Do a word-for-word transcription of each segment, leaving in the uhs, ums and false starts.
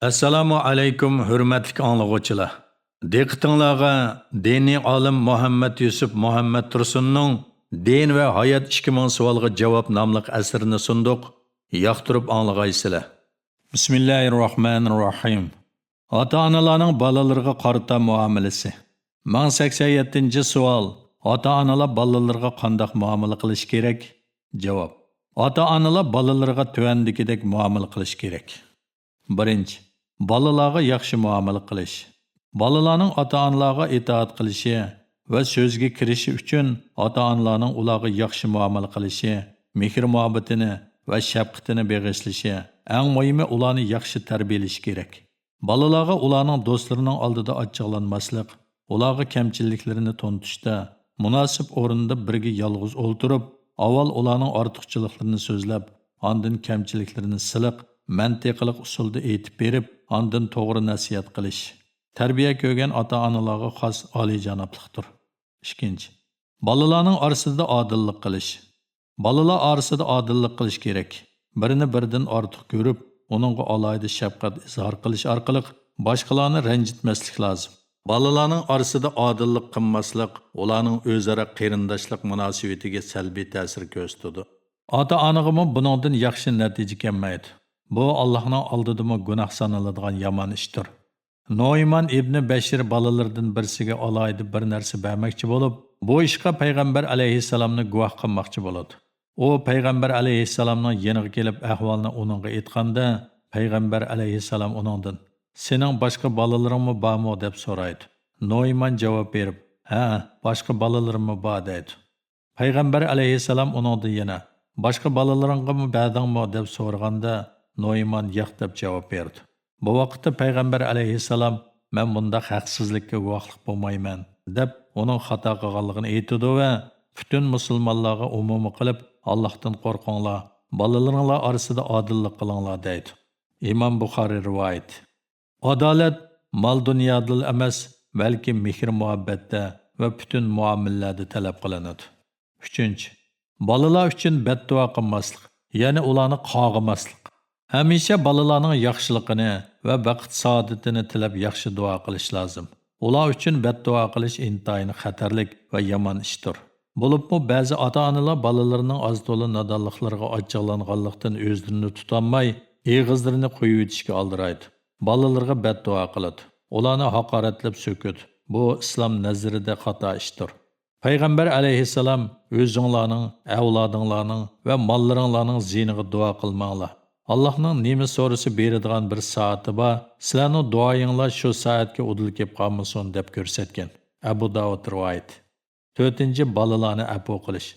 ئەسسالامۇ ئەلەيكۇم، ھۆرمەتلىك ئاڭلىغۇچىلار! دىققىتىڭلارغا دىنىي ئالىم مۇھەممەد يۈسۈپ مۇھەممەد تۇرسۇننىڭ دىن ۋە ھايات ئىككى مىڭ سوئالغا جاۋاب ناملىق ئەسىرىنى سۇندۇق. ياقتۇرۇپ ئاڭلىغايسىلەر. بىسمىللاھىرراھمانىرراھىم. ئاتا-ئانىلارنىڭ بالىلىرىغا قارىتا مۇئامىلىسى. مىڭ سەكسەن يەتتىنچى سوئال. ئاتا-ئانىلار بالىلىرىغا قانداق مۇئامىلە قىلىشى كېرەك؟ جاۋاب. ئاتا-ئانىلار بالىلىرىغا تۆۋەندىكىدەك مۇئامىلە قىلىشى كېرەك. بىرىنچى، بالىلارغا ياخشى مۇئامىلە قىلىش. بالىلارنىڭ ئاتا-ئانىلارغا ئىتائەت قىلىشى ۋە سۆزگە كىرىشى ئۈچۈن ئاتا-ئانىلارنىڭ ئۇلارغا ياخشى مۇئامىلە قىلىشى، مېھىر-مۇھەببىتىنى ۋە شەپقىتىنى بېغىشلىشى، ئەڭ مۇھىمى ئۇلارنى ياخشى تەربىيەلىشى كېرەك. بالىلارغا ئۇلارنىڭ دوستلىرىنىڭ ئالدىدا ئاچچىقلانماسلىق، ئۇلارغا كەمچىلىكلىرىنى تونۇتۇشتا، مۇناسىپ ئورۇندا بىرگە يالغۇز ئولتۇرۇپ، ئاۋۋال ئۇلارنىڭ ئارتۇقچىلىقلىرىنى سۆزلەپ، ئاندىن كەمچىلىكلىرىنى سىلىق، مەنتىقىلىق ئۇسۇلدا ئېيتىپ بېرىپ، ئاندىن توغرا نەسىھەت قىلىش تەربىيە كۆرگەن ئاتا-ئانىلارغا خاس ئالىيجانابلىقتۇر. ئىككىنچى، بالىلارنىڭ ئارىسىدا ئادىللىق قىلىش. بالىلار ئارىسىدا ئادىللىق قىلىش كېرەك. بىرىنى بىرىدىن ئارتۇق كۆرۈپ، ئۇنىڭغا ئالاھىدە شەپقەت ئىزھار قىلىش ئارقىلىق باشقىلارنى رەنجىتمەسلىك لازىم. بالىلارنىڭ ئارىسىدا ئادىللىق قىلماسلىق ئۇلارنىڭ ئۆزئارا قېرىنداشلىق مۇناسىۋىتىگە سەلبىي تەسىر كۆرسىتىدۇ. ئاتا-ئانىغىمۇ بۇنىڭدىن ياخشى نەتىجە كەلمەيدۇ. بۇ ئاللاھنىڭ ئالدىدىمۇ گۇناھ سانىلىدىغان يامان ئىشتۇر. نوئىمان ئىبنى بەشىر بالىلىرىدىن بىرسىگە ئالاھىدە بىر نەرسە بەرمەكچى بولۇپ، بۇ ئىشقا پەيغەمبەر ئەلەيھىسسالامنى گۇۋاھ قىلماقچى بولىدۇ. ئۇ پەيغەمبەر ئەلەيھىسسالامنىڭ يېنىغا كېلىپ ئەھۋالنى ئۇنىڭغا ئېيتقاندا، پەيغەمبەر ئەلەيھىسسالام ئۇنىڭدىن، سېنىڭ باشقا بالىلىرىڭمۇ بارمۇ؟ دەپ سورايدۇ. نوئىمان جاۋاب بېرىپ، ھە، باشقا بالىلىرىممۇ بار دەيدۇ. پەيغەمبەر ئەلەيھىسسالام ئۇنىڭدىن يەنە، باشقا بالىلىرىڭغىمۇ بەردىڭمۇ؟ دەپ سورىغاندا، نوئىمان ياق دەپ جاۋاب بېرىدۇ. بۇ ۋاقىتتا پەيغەمبەر ئەلەيھىسسالام، مەن بۇنداق ھەقسىزلىككە گۇۋاھلىق بولمايمەن، دەپ ئۇنىڭ خاتا قىلغانلىقىنى ئېيتىدۇ ۋە پۈتۈن مۇسۇلمانلارغا ئومۇمىي قىلىپ، ئاللاھتىن قورقۇڭلار، بالىلىرىڭلار ئارىسىدا ئادىللىق قىلىڭلار دەيدۇ. ئىمام بۇخارىي رىۋايىتى. ئادالەت مال-دۇنيادىلا ئەمەس، بەلكى مېھىر-مۇھەببەتتە ۋە پۈتۈن مۇئامىلىلەردە تەلەپ قىلىنىدۇ. ئۈچىنچى، بالىلار ئۈچۈن بەتدۇئا قىلماسلىق، يەنى ئۇلارنى قارغىماسلىق. ھەمىشە بالىلارنىڭ ياخشىلىقىنى ۋە بەخت-سائادىتىنى تىلەپ ياخشى دۇئا قىلىش لازىم. ئۇلار ئۈچۈن بەتدۇئا قىلىش ئىنتايىن خەتەرلىك ۋە يامان ئىشتۇر. بولۇپمۇ بەزى ئاتا-ئانىلار بالىلىرىنىڭ ئاز-تولا نادانلىقلىرىغا ئاچچىقلانغانلىقتىن ئۆزلىرىنى تۇتالماي، ئېغىزلىرىنى قويۇۋېتىشكە ئالدىرايدۇ. بالىلىرىغا بەتدۇئا قىلىدۇ. ئۇلارنى ھاقارەتلەپ سۆكىدۇ. بۇ ئىسلام نەزىرىدە خاتا ئىشتۇر. پەيغەمبەر ئەلەيھىسسالام، ئۆزۈڭلارنىڭ، ئەۋلادىڭلارنىڭ ۋە ماللىرىڭلارنىڭ زىيىنىغا دۇئا قىلماڭلار. ئاللاھنىڭ نېمە سورىسا بېرىدىغان بىر سائىتى بار، سىلەرنىڭ دۇئايىڭلار شۇ سائەتكە ئۇدۇل كېلىپ قالمىسۇن، دەپ كۆرسەتكەن. ئەبۇ داۋۇد رىۋايىتى. تۆتىنچى، بالىلارنى ئەپۇ قىلىش.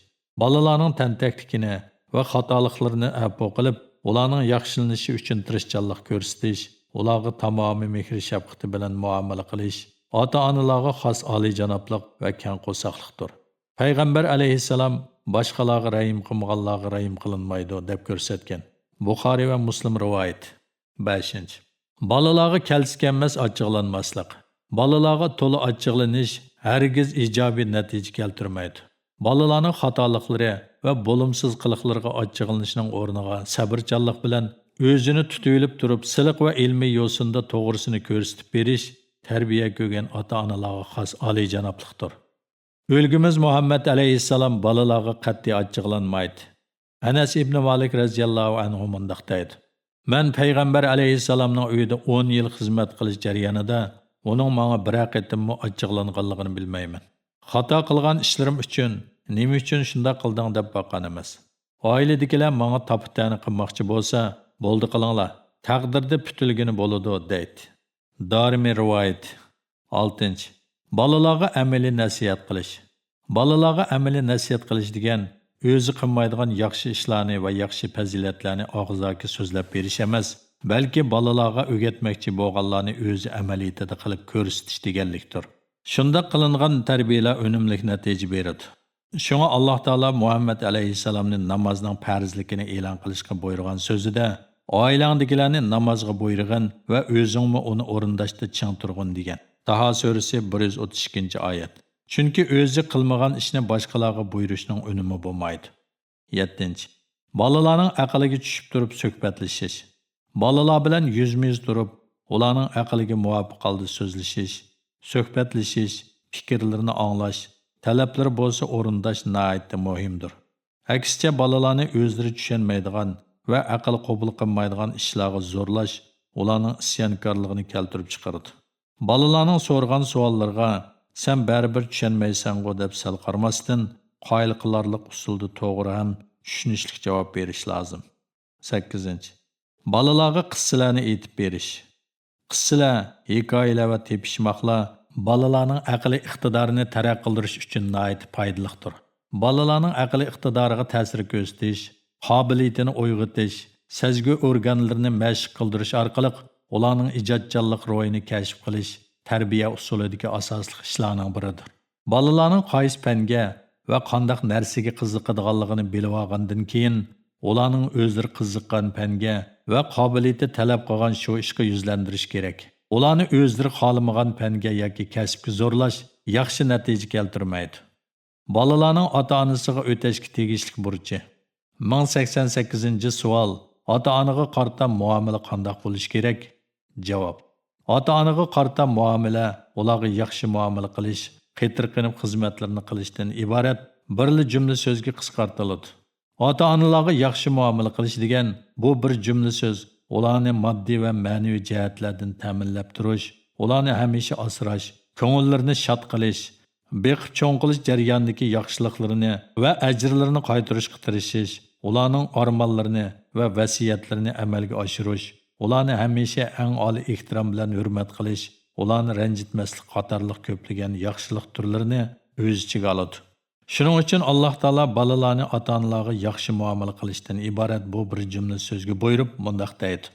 بالىلارنىڭ تەنتەكلىكىنى ۋە خاتالىقلىرىنى ئەپۇ قىلىپ، ئۇلارنىڭ ياخشىلىنىشى ئۈچۈن تىرىشچانلىق كۆرسىتىش، ئۇلارغا تامامىي مېھىر-شەپقىتى بىلەن مۇئامىلە قىلىش، ئاتا-ئانىلارغا خاس ئالىيجانابلىق ۋە كەڭ قورساقلىقتۇر. پەيغەمبەر ئەلەيھىسسالام، باشقىلارغا رەھىم قىلمىغانلارغا رەھىم قىلىنمايدۇ، دەپ كۆرسەتكەن. بۇخارىي ۋە مۇسلىم رىۋايىتى. بەشىنچى، بالىلارغا كەلسە كەلمەس ئاچچىقلانماسلىق. بالىلارغا تولا ئاچچىقلىنىش ھەرگىز ئىجابىي نەتىجە كەلتۈرمەيدۇ. بالىلارنىڭ خاتالىقلىرى ۋە بولۇمسىز قىلىقلىرىغا ئاچچىقلىنىشنىڭ ئورنىغا سەۋرچانلىق بىلەن ئۆزىنى تۇتۇۋېلىپ تۇرۇپ، سىلىق ۋە ئىلمىي يوسۇندا توغرىسىنى كۆرسىتىپ بېرىش تەربىيە كۆرگەن ئاتا-ئانىلارغا خاس ئالىيجانابلىقتۇر. ئۈلگىمىز مۇھەممەد ئەلەيھىسسالام بالىلارغا قەتئىي ئاچچىقلانمايدۇ. ئەنەس ئىبنى مالىك رەزىياللاھۇ ئەنھۇ مۇنداق دەيدۇ، مەن پەيغەمبەر ئەلەيھىسسالامنىڭ ئۆيىدە ئون يىل خىزمەت قىلىش جەريانىدا ئۇنىڭ ماڭا بىرەر قېتىممۇ ئاچچىقلانغانلىقىنى بىلمەيمەن. خاتا قىلغان ئىشلىرىم ئۈچۈن، نېمە ئۈچۈن شۇنداق قىلدىڭ دەپ باققان ئەمەس. ئائىلىدىكىلەر ماڭا تاپا-تەنە قىلماقچى بولسا، بولدى قىلىڭلار، تەقدىردە پۈتۈلگىنى بولىدۇ، دەيتتى. دارىمى رىۋايىتى. ئالتىنچى، بالىلارغا ئەمەلىي نەسىھەت قىلىش. بالىلارغا ئەمەلىي نەسىھەت قىلىش دېگەن ئۆزى قىلمايدىغان ياخشى ئىشلارنى ۋە ياخشى پەزىلەتلەرنى ئاغزاكى سۆزلەپ بېرىش ئەمەس، بەلكى بالىلارغا ئۆگەتمەكچى بولغانلارنى ئۆزى ئەمەلىيىتىدە قىلىپ كۆرسىتىش دېگەنلىكتۇر. شۇنداق قىلىنغان تەربىيەلەر ئۈنۈملۈك نەتىجە بېرىدۇ. شۇڭا ئاللاھ تائالا مۇھەممەد ئەلەيھىسسالامنى نامازنىڭ پەرزلىكىنى ئېلان قىلىشقا بۇيرۇغان سۆزىدە، ئائىلەڭدىكىلەرنى نامازغا بۇيرۇغىن ۋە ئۆزۈڭمۇ ئۇنى ئورۇنداشتا چىڭ تۇرغىن، دېگەن. تاھا سۈرىسى بىر يۈز ئوتتۇز ئىككىنچى ئايەت. چۈنكى ئۆزى قىلمىغان ئىشنى باشقىلارغا بۇيرۇشنىڭ ئۈنۈمى بولمايدۇ. يەتتىنچى، بالىلارنىڭ ئەقلىگە چۈشۈپ تۇرۇپ سۆھبەتلىشىش. بالىلار بىلەن يۈزمۇ-يۈز تۇرۇپ، ئۇلارنىڭ ئەقلىگە مۇۋاپىق ھالدا سۆزلىشىش، سۆھبەتلىشىش، پىكىرلىرىنى ئاڭلاش، تەلەپلىرى بولسا ئورۇنداش ناھايىتى مۇھىمدۇر. ئەكسىچە، بالىلارنى ئۆزلىرى چۈشەنمەيدىغان ۋە ئەقىل قوبۇل قىلمايدىغان ئىشلارغا زورلاش ئۇلارنىڭ ئىسيانكارلىقىنى كەلتۈرۈپ چىقىرىدۇ. بالىلارنىڭ سورىغان سوئاللىرىغا، «سەن بەرىبىر چۈشەنمەيسەنغۇ» دەپ سەل قارىماستىن، قايىل قىلارلىق ئۇسۇلدا توغرا ھەم چۈشىنىشلىك جاۋاب بېرىش لازىم. سەككىزىنچى، بالىلارغا قىسسىلەرنى ئېيتىپ بېرىش. قىسسىلەر، ھېكايىلەر ۋە تېپىشماقلار بالىلارنىڭ ئەقلىي ئىقتىدارىنى تەرەققىي قىلدۇرۇش ئۈچۈن ناھايىتى پايدىلىقتۇر. بالىلارنىڭ ئەقلىي ئىقتىدارىغا تەسىر كۆرسىتىش، قابىلىيىتىنى ئويغىتىش، سەزگۈ ئورگانلىرىنى مەشىق قىلدۇرۇش ئارقىلىق ئۇلارنىڭ ئىجادچانلىق روھىنى كەشىپ قىلىش تەربىيە ئۇسۇلىدىكى ئاساسلىق ئىشلارنىڭ بىرىدۇر. بالىلارنىڭ قايسى پەنگە ۋە قانداق نەرسىگە قىزىقىدىغانلىقىنى بىلىۋالغاندىن كېيىن، ئۇلارنىڭ ئۆزلىرى قىزىققان پەنگە ۋە قابىلىيىتى تەلەپ قىلغان شۇ ئىشقا يۈزلەندۈرۈش كېرەك. ئۇلارنى ئۆزلىرى خالىمىغان پەنگە ياكى كەسىپكە زورلاش ياخشى نەتىجە كەلتۈرمەيدۇ. بالىلارنىڭ ئاتا-ئانىسىغا ئۆتەشكە تېگىشلىك بۇرچى. مىڭ سەكسەن سەككىزىنچى سوئال، ئاتا-ئانىغا قارىتا مۇئامىلە قانداق بولۇشى كېرەك؟ جاۋاب، ئاتا-ئانىغا قارىتا مۇئامىلە، ئۇلارغا ياخشى مۇئامىلە قىلىش، قېتىرقىنىپ خىزمەتلىرىنى قىلىشتىن ئىبارەت بىرلا جۈملە سۆزگە قىسقارتىلىدۇ. ئاتا-ئانىلارغا ياخشى مۇئامىلە قىلىش دېگەن بۇ بىر جۈملە سۆز ئۇلارنى ماددىي ۋە مەنىۋى جەھەتلەردىن تەمىنلەپ تۇرۇش، ئۇلارنى ھەمىشە ئاسراش، كۆڭۈللىرىنى شاد قىلىش، بېقىپ چوڭ قىلىش جەريانىدىكى ياخشىلىقلىرىنى ۋە ئەجىرلىرىنى قايتۇرۇشقا تىرىشىش، ئۇلارنىڭ ئارمانلىرىنى ۋە ۋەسىيەتلىرىنى ئەمەلگە ئاشۇرۇش، ئۇلارنى ھەمىشە ئەڭ ئالىي ئېھتىرام بىلەن ھۆرمەت قىلىش، ئۇلارنى رەنجىتمەسلىك قاتارلىق كۆپلىگەن ياخشىلىق تۈرلىرىنى ئۆز ئىچىگە ئالىدۇ. شۇنىڭ ئۈچۈن ئاللاھ تائالا بالىلارنى ئاتا-ئانىلارغا ياخشى مۇئامىلە قىلىشتىن ئىبارەت بۇ بىر جۈملە سۆزگە بۇيرۇپ مۇنداق دەيدۇ: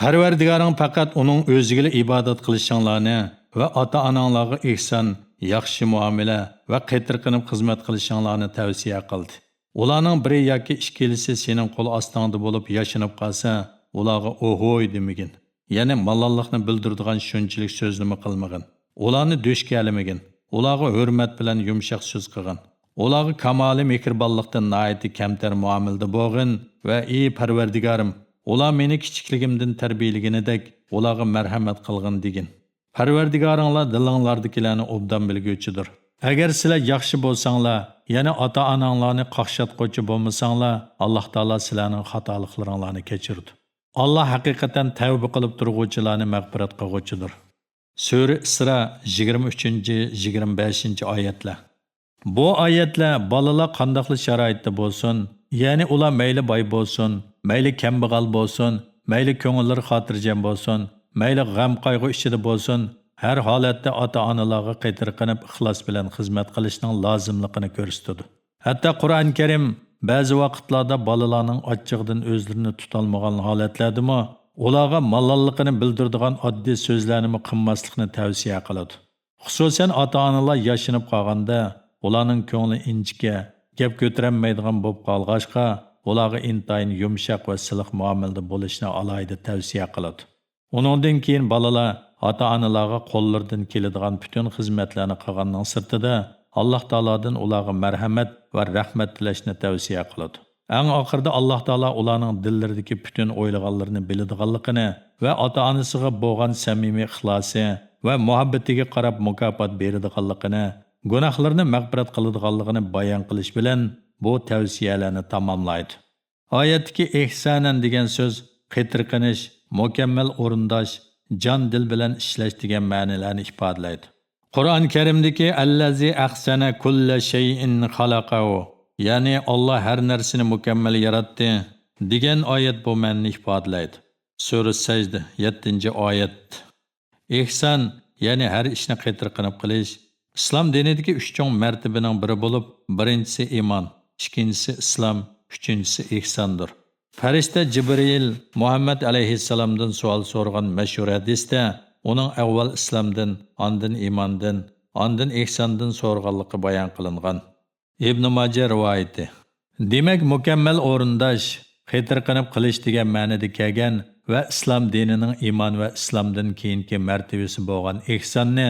پەرۋەردىگارىڭ پەقەت ئۇنىڭ ئۆزىگىلا ئىبادەت قىلىشىڭلارنى ۋە ئاتا-ئاناڭلارغا ئېھسان، ياخشى مۇئامىلە ۋە قېتىرقىنىپ خىزمەت قىلىشىڭلارنى تەۋسىيە قىلدى. ئۇلارنىڭ بىرى ياكى ئىككىلىسى سېنىڭ قول ئاستىڭدا بولۇپ ياشىنىپ قالسا، ئۇلارغا «ئوھوي» دېمىگىن. يەنى مالاللىقنى بىلدۈرىدىغان شۇنچىلىك سۆزنىمۇ قىلمىغىن. ئۇلارنى دۆشكەلىمىگىن. ئۇلارغا ھۆرمەت بىلەن يۇمشاق سۆز قىلغىن. ئۇلارغا كامالىي مېھرىبانلىقتا ناھايىتى كەمتەر مۇئامىلىدە بولغىن ۋە «ئى پەرۋەردىگارىم، ئۇلار مېنى كىچىكلىكىمدىن تەربىيەلىگىنىدەك، ئۇلارغا مەرھەمەت قىلغىن» دېگىن. پەرۋەردىگارىڭلار دىلىڭلاردىكىلەرنى ئوبدان بىلگۈچىدۇر. ئەگەر سىلەر ياخشى بولساڭلار، يەنى ئاتا-ئاناڭلارنى قاقشاتقۇچى بولمىساڭلار، ئاللاھ تائالا سىلەرنىڭ خاتالىقلىرىڭلارنى كەچۈرىدۇ. ئاللاھ ھەقىقەتەن تەۋبە قىلىپ تۇرغۇچىلارنى مەغپىرەت قىلغۇچىدۇر. سۈرە ئىسرا، يىگىرمە ئۈچىنچى، يىگىرمە بەشىنچى ئايەتلەر. بۇ ئايەتلەر بالىلار قانداقلا شارائىتتا بولسۇن، يەنى ئۇلار مەيلى باي بولسۇن، مەيلى كەمبەغەل بولسۇن، مەيلى كۆڭۈللىرى خاتىرجەم بولسۇن، مەيلى غەم-قايغۇ ئىچىدە بولسۇن، ھەر ھالەتتە ئاتا-ئانىلارغا قېتىرقىنىپ ئىخلاس بىلەن خىزمەت قىلىشنىڭ لازىملىقىنى كۆرسىتىدۇ. ھەتتا قۇرئان كەرىم بەزى ۋاقىتلاردا بالىلارنىڭ ئاچچىقىدىن ئۆزلىرىنى تۇتالمىغان ھالەتلەردىمۇ ئۇلارغا مالاللىقىنى بىلدۈرىدىغان ئاددىي سۆزلەرنىمۇ قىلماسلىقنى تەۋسىيە قىلىدۇ. خۇسۇسەن، ئاتا-ئانىلار ياشىنىپ قالغاندا، ئۇلارنىڭ كۆڭلى ئىنچىكە، گەپ كۆتۈرەلمەيدىغان بولۇپ قالغاچقا، ئۇلارغا ئىنتايىن يۇمشاق ۋە سىلىق مۇئامىلىدە بولۇشنى ئالاھىدە تەۋسىيە قىلىدۇ. ئۇنىڭدىن كېيىن بالىلار ئاتا-ئانىلارغا قوللىرىدىن كېلىدىغان پۈتۈن خىزمەتلەرنى قىلغاننىڭ سىرتىدا، ئاللاھ تائالادىن ئۇلارغا مەرھەمەت ۋە رەھمەت تىلەشنى تەۋسىيە قىلىدۇ. ئەڭ ئاخىرىدا ئاللاھ تائالا ئۇلارنىڭ دىللىرىدىكى پۈتۈن ئويلىغانلىرىنى بىلىدىغانلىقىنى ۋە ئاتا-ئانىسىغا بولغان سەمىمىي ئىخلاسى ۋە مۇھەببىتىگە قاراپ مۇكاپات بېرىدىغانلىقىنى، گۇناھلىرىنى مەغپىرەت قىلىدىغانلىقىنى بايان قىلىش بىلەن بۇ تەۋسىيەلەرنى تاماملايدۇ. ئايەتتىكى ئېھسانەن دېگەن سۆز قېتىرقىنىش، مۇكەممەل ئورۇنداش، جان-دىل بىلەن ئىشلەش دېگەن مەنىلەرنى ئىپادىلەيدۇ. قۇرئان كەرىمدىكى «ئەللەزى ئەھسەنە كۇللە شەيئىن خەلەقەھۇ»، يەنى «ئاللا ھەر نەرسىنى مۇكەممەل ياراتتى» دېگەن ئايەت بۇ مەنىنى ئىپادىلەيدۇ. سۈرە سەجدە، يەتتىنچى ئايەت. ئېھسان، يەنى ھەر ئىشنى قېتىرقىنىپ قىلىش. ئىسلام دىنىدىكى ئۈچ چوڭ مەرتىبىنىڭ بىرى بولۇپ، بىرىنچىسى ئىمان، ئىككىنچىسى ئىسلام، ئۈچىنچىسى ئېھساندۇر. پەرىشتە جىبرىئىل مۇھەممەد ئەلەيھىسسالامدىن سوئال سورىغان مەشھۇر ھەدىستە ئۇنىڭ ئەۋۋەل ئىسلامدىن، ئاندىن ئىماندىن، ئاندىن ئېھساندىن سورىغانلىقى بايان قىلىنغان. ئىبنى ماجە رىۋايىتى. دېمەك، مۇكەممەل ئورۇنداش، قېتىرقىنىپ قىلىش دېگەن مەنىدە كەلگەن ۋە ئىسلام دىنىنىڭ ئىمان ۋە ئىسلامدىن كېيىنكى مەرتىۋىسى بولغان ئېھساننى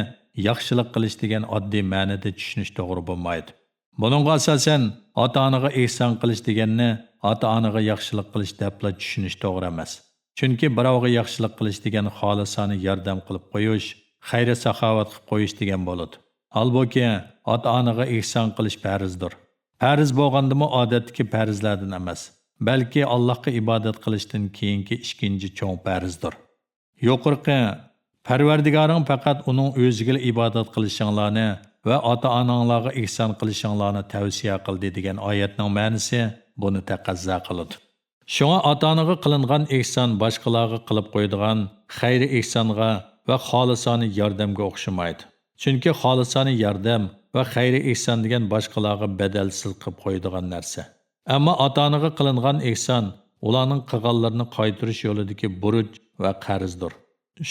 ياخشىلىق قىلىش دېگەن ئاددىي مەنىدە چۈشىنىش توغرا بولمايدۇ. بۇنىڭغا ئاساسەن، ئاتا-ئانىغا ئېھسان قىلىش دېگەننى ئاتا-ئانىغا ياخشىلىق قىلىش دەپلا چۈشىنىش توغرا ئەمەس. چۈنكى بىراۋغا ياخشىلىق قىلىش دېگەن خالىسانە ياردەم قىلىپ قويۇش، خەير-ساخاۋەت قىلىپ قويۇش دېگەن بولىدۇ. ھالبۇكى، ئاتا-ئانىغا ئېھسان قىلىش پەرزدۇر. پەرز بولغاندىمۇ ئادەتتىكى پەرزلەردىن ئەمەس، بەلكى ئاللاھقا ئىبادەت قىلىشتىن كېيىنكى ئىككىنچى چوڭ پەرزدۇر. يۇقىرىقى، پەرۋەردىگارىڭ پەقەت ئۇنىڭ ئۆزىگىلا ئىبادەت قىلىشىڭلارنى ۋە ئاتا-ئاناڭلارغا ئېھسان قىلىشىڭلارنى تەۋسىيە قىلدى دېگەن ئايەتنىڭ مەنىسى بۇنى تەقەززا قىلىدۇ. شۇڭا ئاتا-ئانىغا قىلىنغان ئېھسان باشقىلارغا قىلىپ قويىدىغان خەير-ئېھسانغا ۋە خالىسانە ياردەمگە ئوخشىمايدۇ. چۈنكى خالىسانە ياردەم ۋە خەير-ئېھسان دېگەن باشقىلارغا بەدەلسىز قىلىپ قويىدىغان نەرسە. ئەمما ئاتا-ئانىغا قىلىنغان ئېھسان ئۇلارنىڭ قىلغانلىرىنى قايتۇرۇش يولىدىكى بۇرچ ۋە قەرزدۇر.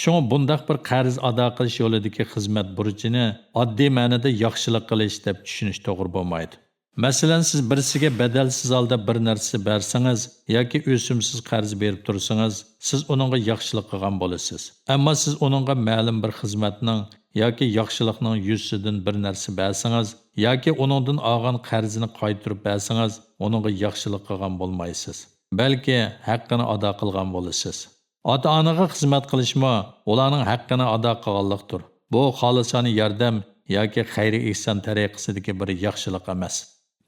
شۇڭا بۇنداق بىر قەرز ئادا قىلىش يولىدىكى خىزمەت بۇرچىنى ئاددىي مەنىدە ياخشىلىق قىلىش دەپ چۈشىنىش توغرا بولمايدۇ. مەسىلەن، سىز بىرسىگە بەدەلسىز ھالدا بىر نەرسە بەرسىڭىز ياكى ئۆسۈمسىز قەرز بېرىپ تۇرسىڭىز، سىز ئۇنىڭغا ياخشىلىق قىلغان بولىسىز. ئەمما سىز ئۇنىڭغا مەلۇم بىر خىزمەتنىڭ ياكى ياخشىلىقنىڭ يۈزىسىدىن بىر نەرسە بەرسىڭىز ياكى ئۇنىڭدىن ئالغان قەرزىنى قايتۇرۇپ بەرسىڭىز، ئۇنىڭغا ياخشىلىق قىلغان بولمايسىز. بەلكى ھەققىنى ئادا قىلغان بولىسىز. ئاتا-ئانىغا خىزمەت قىلىشمۇ ئۇلارنىڭ ھەققىنى ئادا قىلغانلىقتۇر. بۇ خالىسانە ياردەم ياكى خەير-ئېھسان تەرىقىسىدىكى بىر ياخشىلىق ئەمەس.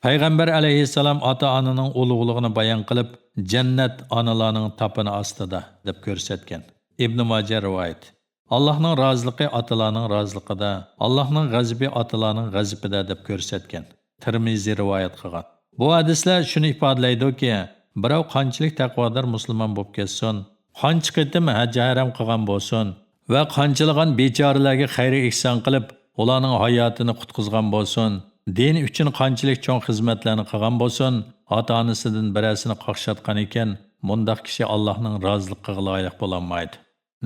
پەيغەمبەر ئەلەيھىسسالام ئاتا-ئانىنىڭ ئۇلۇغلۇقىنى بايان قىلىپ، جەننەت ئانىلارنىڭ تاپىنى ئاستىدا، دەپ كۆرسەتكەن. ئىبنى ماجە رىۋايىتى. ئاللاھنىڭ رازىلىقى ئاتىلارنىڭ رازىلىقىدا، ئاللاھنىڭ غەزىپى ئاتىلارنىڭ غەزىپىدە، دەپ كۆرسەتكەن. تىرمىزى رىۋايەت قىلغان. بۇ ھەدىسلەر شۇنى ئىپادىلەيدۇكى، بىراۋ قانچىلىك تەقۋادار مۇسۇلمان بولۇپ كەتسۇن، قانچە قېتىم ھەج ھەرەم قىلغان بولسۇن ۋە قانچىلىغان بىچارىلەرگە خەير-ئېھسان قىلىپ، ئۇلارنىڭ ھاياتىنى قۇتقۇزغان بولسۇن، دىن ئۈچۈن قانچىلىك چوڭ خىزمەتلەرنى قىلغان بولسۇن، ئاتا-ئانىسىدىن بىرەرسىنى قاقشاتقان ئىكەن، مۇنداق كىشى ئاللاھنىڭ رازىلىقىغا لايىق بولالمايدۇ.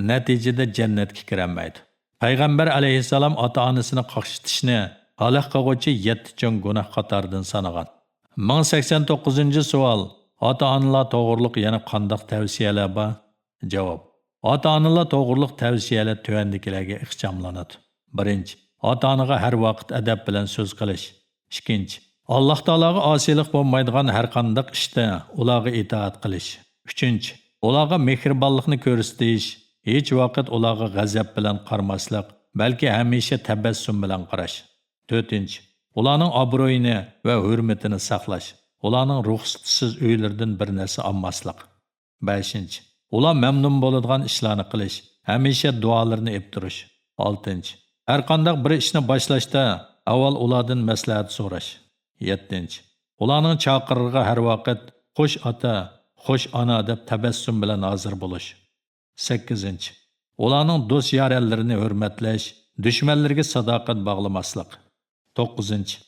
نەتىجىدە جەننەتكە كىرەلمەيدۇ. پەيغەمبەر ئەلەيھىسسالام ئاتا-ئانىسىنى قاقشىتىشنى ھالاك قىلغۇچى يەتتە چوڭ گۇناھ قاتارىدىن سانىغان. مىڭ سەكسەن توققۇزىنچى سوئال، ئاتا-ئانىلار توغرۇلۇق يەنە قانداق تەۋسىيەلەر بار؟ جاۋاب، ئاتا-ئانىلار توغرۇلۇق تەۋسىيەلەر تۆۋەندىكىلەرگە ئىخچاملىنىدۇ. بىرىنچى، ئاتا-ئانىغا ھەر ۋاقىت ئەدەپ بىلەن سۆز قىلىش. ئىككىنچى، ئاللاھ تائالاغا ئاسىيلىق بولمايدىغان ھەر قانداق ئىشتا ئۇلارغا ئىتائەت قىلىش. ئۈچىنچى، ئۇلارغا مېھرىبانلىقنى كۆرسىتىش، ھېچ ۋاقىت ئۇلارغا غەزەپ بىلەن قارىماسلىق، بەلكى ھەمىشە تەبەسسۇم بىلەن قاراش. تۆتىنچى، ئۇلارنىڭ ئابرۇيىنى ۋە ھۆرمىتىنى ساقلاش، ئۇلارنىڭ رۇخسىتىسىز ئۆيلىرىدىن بىر نەرسە ئالماسلىق. بەشىنچى، ئۇلار مەمنۇن بولىدىغان ئىشلارنى قىلىش، ھەمىشە دۇئالىرىنى ئېلىپ تۇرۇش. ئالتىنچى، ھەرقانداق بىر ئىشنى باشلاشتا ئاۋۋال ئۇلاردىن مەسلىھەت سوراش. يەتتىنچى، ئۇلارنىڭ چاقىرىقىغا ھەر ۋاقىت «خوش ئاتا، خوش ئانا» دەپ تەبەسسۇم بىلەن ھازىر بولۇش. سەككىزىنچى، ئۇلارنىڭ دوست-يارەنلىرىنى ھۆرمەتلەش، دۈشمەنلىرىگە ساداقەت باغلىماسلىق. توققۇزىنچى،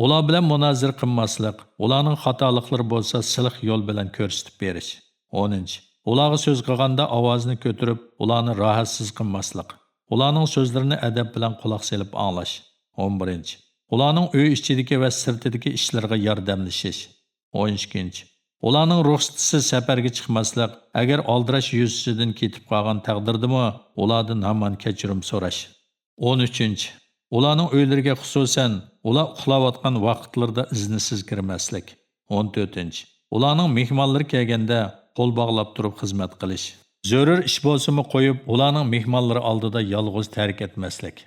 ئۇلار بىلەن مۇنازىرە قىلماسلىق، ئۇلارنىڭ خاتالىقلىرى بولسا سىلىق يول بىلەن كۆرسىتىپ بېرىش. ئونىنچى، ئۇلارغا سۆز قىلغاندا ئاۋازىنى كۆتۈرۈپ، ئۇلارنى راھەتسىز قىلماسلىق، ئۇلارنىڭ سۆزلىرىنى ئەدەپ بىلەن قۇلاق سېلىپ ئاڭلاش. ئون بىرىنچى، ئۇلارنىڭ ئۆي ئىچىدىكى ۋە سىرتىدىكى ئىشلىرىغا ياردەملىشىش. ئون ئىككىنچى، ئۇلارنىڭ رۇخسىتىسىز سەپەرگە چىقماسلىق، ئەگەر ئالدىراش يۈزىسىدىن كېتىپ قالغان تەقدىردىمۇ ئۇلاردىن ھامان كەچۈرۈم سوراش. ئون ئۈچىنچى، ئۇلارنىڭ ئۆيلىرىگە، خۇسۇسەن، ئۇلار ئۇخلاۋاتقان ۋاقىتلىرىدا ئىزنىسىز كىرمەسلىك. ئون تۆتىنچى، ئۇلارنىڭ مېھمانلىرى كەلگەندە قول باغلاپ تۇرۇپ خىزمەت قىلىش. زۆرۈر ئىش بولسىمۇ قويۇپ، ئۇلارنىڭ مېھمانلىرى ئالدىدا يالغۇز تەرك ئەتمەسلىك.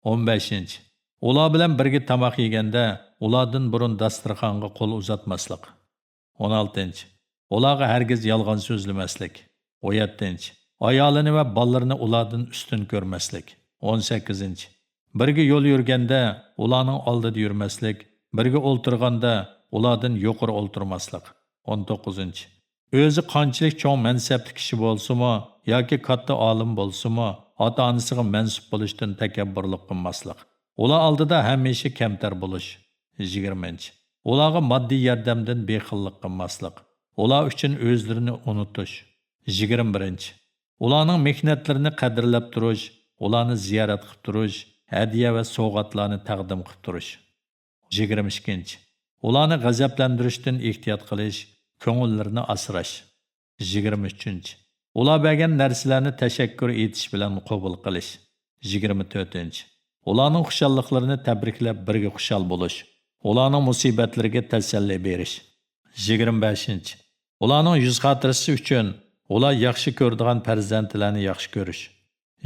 ئون بەشىنچى، ئۇلار بىلەن بىرگە تاماق يېگەندە ئۇلاردىن بۇرۇن داستىرخانغا قول ئۇزاتماسلىق. ئون ئالتىنچى، ئۇلارغا ھەرگىز يالغان سۆزلىمەسلىك. ئون يەتتىنچى، ئايالىنى ۋە بالىلىرىنى ئۇلاردىن ئۈستۈن كۆرمەسلىك. ئون سەككىزىنچى، بىرگە يول يۈرگەندە ئۇلارنىڭ ئالدىدا يۈرمەسلىك، بىرگە ئولتۇرغاندا ئۇلاردىن يۇقىرى ئولتۇرماسلىق. ئون توققۇزىنچى، ئۆزى قانچىلىك چوڭ مەنسەپلىك كىشى بولسىمۇ ياكى كاتتا ئالىم بولسىمۇ، ئاتا-ئانىسىغا مەنسۇپ بولۇشتىن تەكەببۇرلۇق قىلماسلىق. ئۇلار ئالدىدا ھەمىشە كەمتەر بولۇش. يىگىرمىنچى، ئۇلارغا ماددىي ياردەمدىن بېخىللىق قىلماسلىق. ئۇلار ئۈچۈن ئۆزلىرىنى ئۇنتۇش. يىگىرمە بىرىنچى، ئۇلارنىڭ مېھنەتلىرىنى قەدىرلەپ تۇرۇش، ئۇلارنى زىيارەت قىلىپ تۇرۇش، ھەدىيە ۋە سوۋغاتلارنى تەقدىم قىلىپ تۇرۇش. يىگىرمە ئىككىنچى، ئۇلارنى غەزەپلەندۈرۈشتىن ئېھتىيات قىلىش، كۆڭۈللىرىنى ئاسراش. يىگىرمە ئۈچىنچى، ئۇلار بەرگەن نەرسىلەرنى تەشەككۈر ئېيتىش بىلەن قوبۇل قىلىش. يىگىرمە تۆتىنچى، ئۇلارنىڭ خۇشاللىقلىرىنى تەبرىكلەپ، بىرگە خۇشال بولۇش، ئۇلارنىڭ مۇسىبەتلىرىگە تەسەللى بېرىش. يىگىرمە بەشىنچى، ئۇلارنىڭ يۈز خاتىرىسى ئۈچۈن ئۇلار ياخشى كۆرىدىغان پەرزەنتلەرنى ياخشى كۆرۈش.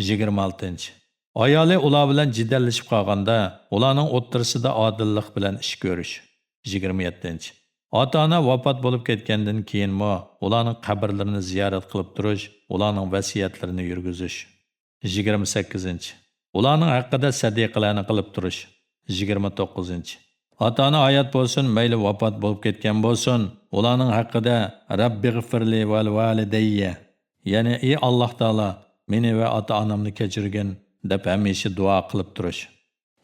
يىگىرمە ئالتىنچى. ئايالى ئۇلار بىلەن جېدەللىشىپ قالغاندا، ئۇلارنىڭ ئوتتۇرىسىدا ئادىللىق بىلەن ئىش كۆرۈش. يىگىرمە يەتتىنچى. ئاتا-ئانا ۋاپات بولۇپ كەتكەندىن كېيىنمۇ ئۇلارنىڭ قەبرىلىرىنى زىيارەت قىلىپ تۇرۇش، ئۇلارنىڭ ۋەسىيەتلىرىنى يۈرگۈزۈش. يىگىرمە سەككىزىنچى. ئۇلارنىڭ ھەققىدە سەدىقىلەرنى قىلىپ تۇرۇش. يىگىرمە توققۇزىنچى. ئاتا-ئانا ھايات بولسۇن، مەيلى ۋاپات بولۇپ كەتكەن بولسۇن، ئۇلارنىڭ ھەققىدە «رەببىغفىرلى ۋەلىۋالىدەييە»، يەنى «ئى ئاللاھ تائالا، مېنى ۋە ئاتا-ئانامنى كەچۈرگىن» دەپ ھەمىشە دۇئا قىلىپ تۇرۇش.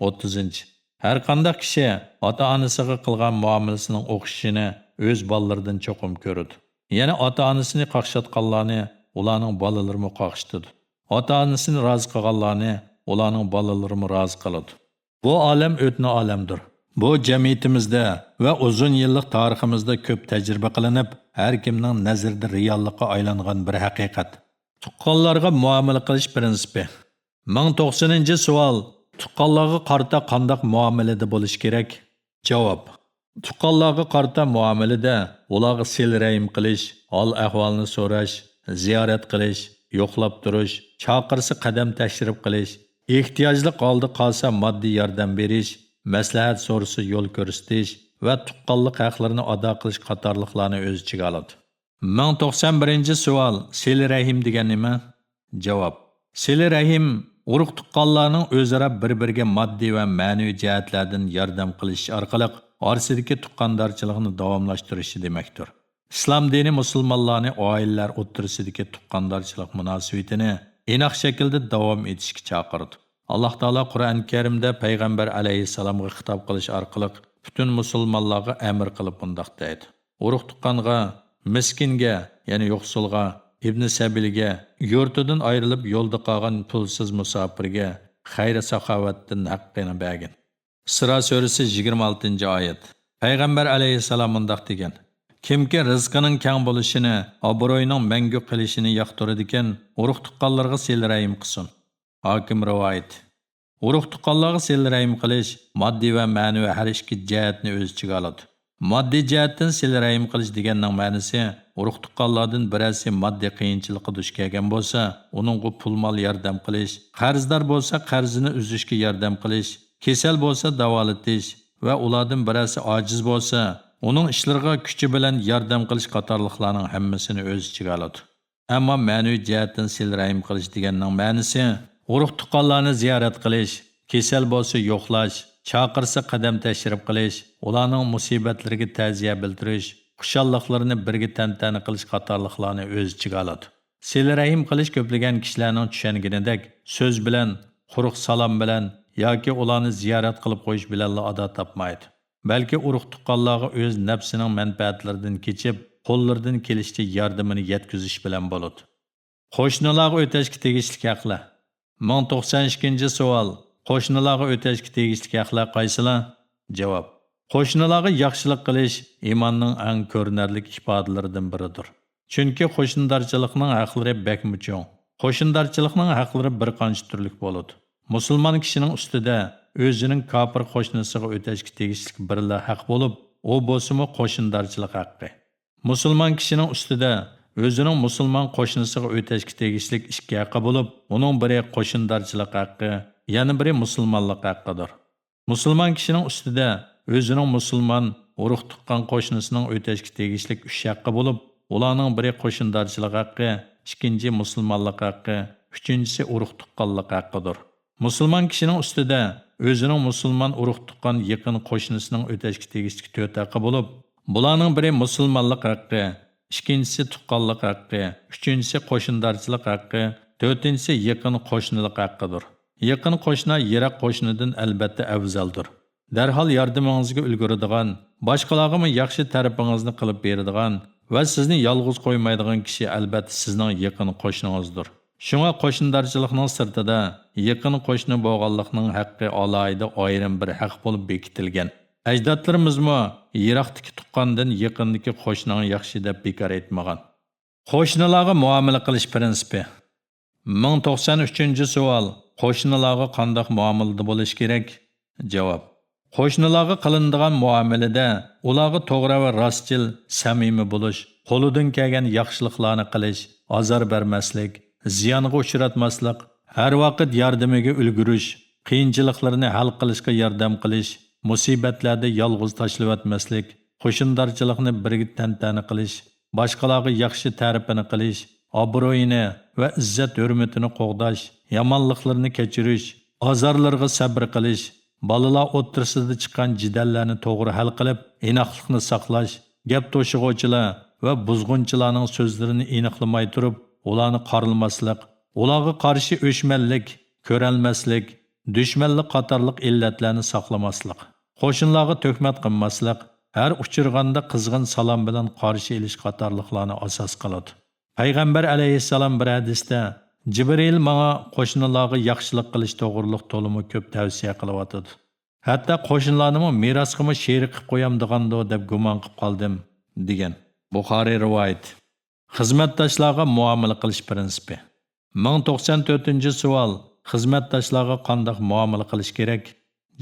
ئوتتۇزىنچى. ھەرقانداق كىشى ئاتا-ئانىسىغا قىلغان مۇئامىلىسىنىڭ ئوخشىشىنى ئۆز بالىلىرىدىن چوقۇم كۆرىدۇ. يەنى ئاتا-ئانىسىنى قاقشاتقانلارنى ئۇلارنىڭ بالىلىرىمۇ قاقشىتىدۇ. ئاتا-ئانىسىنى رازى قىلغانلارنى ئۇلارنىڭ بالىلىرىمۇ رازى قىلىدۇ. بۇ ئالەم ئۆتنە ئالەمدۇر. بۇ جەمئىيىتىمىزدە ۋە ئۇزۇن يىللىق تارىخىمىزدا كۆپ تەجرىبە قىلىنىپ، ھەر كىمنىڭ نەزىرىدە رېئاللىققا ئايلانغان بىر ھەقىقەت. تۇغقانلارغا مۇئامىلە قىلىش پىرىنسىپى. مىڭ توقسىنىنچى سوئال، تۇغقانلارغا قارىتا قانداق مۇئامىلىدە بولۇش كېرەك؟ جاۋاب، تۇغقانلارغا قارىتا مۇئامىلىدە ئۇلارغا سىلە رەھىم قىلىش، ھال ئەھۋالنى سوراش، زىيارەت قىلىش، يوقلاپ تۇرۇش، چاقىرسا قەدەم تەشرىپ قىلىش، ئېھتىياجلىق ھالدا قالسا ماددىي ياردەم بېرىش، مەسلىھەت سورىسا يول كۆرسىتىش ۋە تۇغقانلىق ھەقلىرىنى ئادا قىلىش قاتارلىقلارنى ئۆز ئىچىگە ئالىدۇ. مىڭ توقسان بىرىنچى سوئال، سىلە رەھىم دېگەن نېمە؟ جاۋاب، سىلە رەھىم ئۇرۇق-تۇغقانلارنىڭ ئۆزئارا بىر-بىرىگە ماددىي ۋە مەنىۋى جەھەتلەردىن ياردەم قىلىشىش ئارقىلىق ئارىسىدىكى تۇغقاندارچىلىقنى داۋاملاشتۇرۇشى دېمەكتۇر. ئىسلام دىنى مۇسۇلمانلارنى ئائىلىلەر ئوتتۇرىسىدىكى تۇغقاندارچىلىق مۇناسىۋىتىنى ئېنىق شەكىلدە داۋام ئېتىشكە چاقىرىدۇ. ئاللاھ تائالا قۇرئان كەرىمدە پەيغەمبەر ئەلەيھىسسالامغا خىتاب قىلىش ئارقىلىق پۈتۈن مۇسۇلمانلارغا ئەمىر قىلىپ مۇنداق دەيدۇ: «ئۇرۇق-تۇغقانغا، مىسكىنگە، يەنى يوقسۇلغا، ئىبنى سەبىلگە، يۇرتىدىن ئايرىلىپ يولدا قالغان پۇلسىز مۇساپىرگە خەير-ساخاۋەتتىن ھەققىنى بەرگىن.» ئىسرا سۈرىسى، يىگىرمە ئالتىنچى ئايەت. پەيغەمبەر ئەلەيھىسسالام مۇنداق دېگەن: «كىمكى رىزقىنىڭ كەڭ بولۇشىنى، ئابرۇيىنىڭ مەڭگۈ قېلىشىنى ياقتۇرىدىكەن، ئۇرۇق-تۇغقانلىرىغا سىلە رەھىم قىلسۇن.» ھاكىم رىۋايىتى. ئۇرۇق-تۇغقانلارغا سىلە رەھىم قىلىش ماددىي ۋە مەنىۋى ھەر ئىككى جەھەتنى ئۆز ئىچىگە ئالىدۇ. ماددىي جەھەتتىن سىلە رەھىم قىلىش دېگەننىڭ مەنىسى، ئۇرۇق-تۇغقانلاردىن بىرەرسى ماددىي قىيىنچىلىققا دۇچ كەلگەن بولسا، ئۇنىڭغا پۇل-مال ياردەم قىلىش، قەرزدار بولسا، قەرزىنى ئۈزۈشكە ياردەم قىلىش، كېسەل بولسا، داۋالىتىش ۋە ئۇلاردىن بىرەرسى ئاجىز بولسا، ئۇنىڭ ئىشلىرىغا كۈچى بىلەن ياردەم قىلىش قاتارلىقلارنىڭ ھەممىسىنى ئۆز ئىچىگە ئالىدۇ. ئەمما مەنىۋى جەھەتتىن سىلە رەھىم قىلىش دېگەننىڭ مەنىسى، ئۇرۇق-تۇغقانلارنى زىيارەت قىلىش، كېسەل بولسا يوقلاش، چاقىرسا قەدەم تەشرىپ قىلىش، ئۇلارنىڭ مۇسىبەتلىرىگە تەزىيە بىلدۈرۈش، خۇشاللىقلىرىنى بىرگە تەنتەنە قىلىش قاتارلىقلارنى ئۆز ئىچىگە ئالىدۇ. سىلە رەھىم قىلىش كۆپلىگەن كىشىلەرنىڭ چۈشەنگىنىدەك سۆز بىلەن، قۇرۇق سالام بىلەن ياكى ئۇلارنى زىيارەت قىلىپ قويۇش بىلەنلا ئادا تاپمايدۇ. بەلكى ئۇرۇق-تۇغقانلارغا ئۆز نەپسىنىڭ مەنپەئەتلىرىدىن كېچىپ، قوللىرىدىن كېلىشىچە ياردىمىنى يەتكۈزۈش بىلەن بولىدۇ. قوشنىلارغا ئۆتەشكە تېگىشلىك ھەقلەر. مىڭ توقسان ئىككىنچى سوئال، قوشنىلارغا ئۆتەشكە تېگىشلىك ھەقلەر قايسىلار؟ جاۋاب، قوشنىلارغا ياخشىلىق قىلىش ئىماننىڭ ئەڭ كۆرۈنەرلىك ئىپادىلىرىدىن بىرىدۇر. چۈنكى قوشنىدارچىلىقنىڭ ھەقلىرى بەكمۇ چوڭ. قوشنىدارچىلىقنىڭ ھەقلىرى بىر قانچە تۈرلۈك بولىدۇ. مۇسۇلمان كىشىنىڭ ئۈستىدە ئۆزىنىڭ كاپىر قوشنىسىغا ئۆتەشكە تېگىشلىك بىرلا ھەق بولۇپ، ئۇ بولسىمۇ قوشنىدارچىلىق ھەققى. مۇسۇلمان كىشىنىڭ ئۈستىدە ئۆزىنىڭ مۇسۇلمان قوشنىسىغا ئۆتەشكە تېگىشلىك ئىككى ھەققى بولۇپ، ئۇنىڭ بىرى قوشنىدارچىلىق ھەققى، يەنە بىرى مۇسۇلمانلىق ھەققىدۇر. مۇسۇلمان كىشىنىڭ ئۈستىدە ئۆزىنىڭ مۇسۇلمان ئۇرۇق-تۇغقان قوشنىسىنىڭ ئۆتەشكە تېگىشلىك ئۈچ ھەققى بولۇپ، ئۇلارنىڭ بىرى قوشنىدارچىلىق ھەققى، ئىككىنچى مۇسۇلمانلىق ھەققى، ئۈچىنچىسى ئۇرۇق-تۇغقانلىق ھەققىدۇر. مۇسۇلمان كىشىنىڭ ئۈستىدە ئۆزىنىڭ مۇسۇلمان ئۇرۇق-تۇغقان يېقىن قوشنىسىنىڭ ئۆتەشكە تېگىشلىك تۆت ھەققى بولۇپ، بۇلارنىڭ بىرى مۇسۇلمانلىق ھەققى، ئىككىنچىسى تۇغقانلىق ھەققى، ئۈچىنچىسى قوشنىدارچىلىق ھەققى، تۆتىنچىسى يېقىن قوشنىلىق ھەققىدۇر. يېقىن قوشنا يىراق قوشنىدىن ئەلبەتتە ئەۋزەلدۇر. دەرھال ياردىمىڭىزگە ئۈلگۈرىدىغان، باشقىلارغىمۇ ياخشى تەرىپىڭىزنى قىلىپ بېرىدىغان ۋە سىزنى يالغۇز قويمايدىغان كىشى ئەلبەتتە سىزنىڭ يېقىن قوشنىڭىزدۇر. شۇڭا قوشنىدارچىلىقنىڭ سىرتىدا يېقىن قوشنا بولغانلىقنىڭ ھەققى ئالاھىدە ئايرىم بىر ھەق بولۇپ بېكىتىلگەن. ئەجدادلىرىمىزمۇ «يىراقتىكى تۇغقاندىن يېقىندىكى قوشناڭ ياخشى» دەپ بىكار ئېيتمىغان. قوشنىلارغا مۇئامىلە قىلىش پىرىنسىپى. مىڭ توقسان ئۈچىنچى سوئال، قوشنىلارغا قانداق مۇئامىلىدە بولۇش كېرەك؟ جاۋاب، قوشنىلارغا قىلىنىدىغان مۇئامىلىدە ئۇلارغا توغرا ۋە راستچىل، سەمىمىي بولۇش، قولىدىن كەلگەن ياخشىلىقلارنى قىلىش، ئازار بەرمەسلىك، زىيانغا ئۇچراتماسلىق، ھەر ۋاقىت ياردىمىگە ئۈلگۈرۈش، قىيىنچىلىقلىرىنى ھەل قىلىشقا ياردەم قىلىش، مۇسىبەتلەردە يالغۇز تاشلىۋەتمەسلىك، قوشنىدارچىلىقنى بىرگە تەنتەنە قىلىش، باشقىلارغا ياخشى تەرىپىنى قىلىش، ئابرۇيىنى ۋە ئىززەت-ھۆرمىتىنى قوغداش، يامانلىقلىرىنى كەچۈرۈش، ئازارلىرىغا سەبرى قىلىش، بالىلار ئوتتۇرىسىدا چىققان جېدەللەرنى توغرا ھەل قىلىپ، ئىناقلىقنى ساقلاش، گەپ توشۇغۇچىلار ۋە بۇزغۇنچىلارنىڭ سۆزلىرىنى ئېنىقلىماي تۇرۇپ، ئۇلارنى قارىلىماسلىق، ئۇلارغا قارشى ئۆچمەنلىك، كۆرەلمەسلىك، دۈشمەنلىك قاتارلىق ئىللەتلەرنى ساقلىماسلىق، قوشنىلارغا تۆھمەت قىلماسلىق، ھەر ئۇچرىغاندا قىزغىن سالام بىلەن قارشى ئېلىش قاتارلىقلارنى ئاساس قىلىدۇ. پەيغەمبەر ئەلەيھىسسالام بىر ھەدىستە، جىبرىئىل ماڭا قوشنىلارغا ياخشىلىق قىلىش توغرۇلۇق تولىمۇ كۆپ تەۋسىيە قىلىۋاتىدۇ. ھەتتا قوشنىلارنىمۇ مىراسقىمۇ شېرىك قىلىپ قويامدىغاندۇ دەپ گۇمان قىلىپ قالدىم، دېگەن. بۇخارىي رىۋايىتى. خىزمەتداشلارغا مۇئامىلە قىلىش پىرىنسىپى. مىڭ توقسان تۆتىنچى سوئال، خىزمەتداشلارغا قانداق مۇئامىلە قىلىش كېرەك؟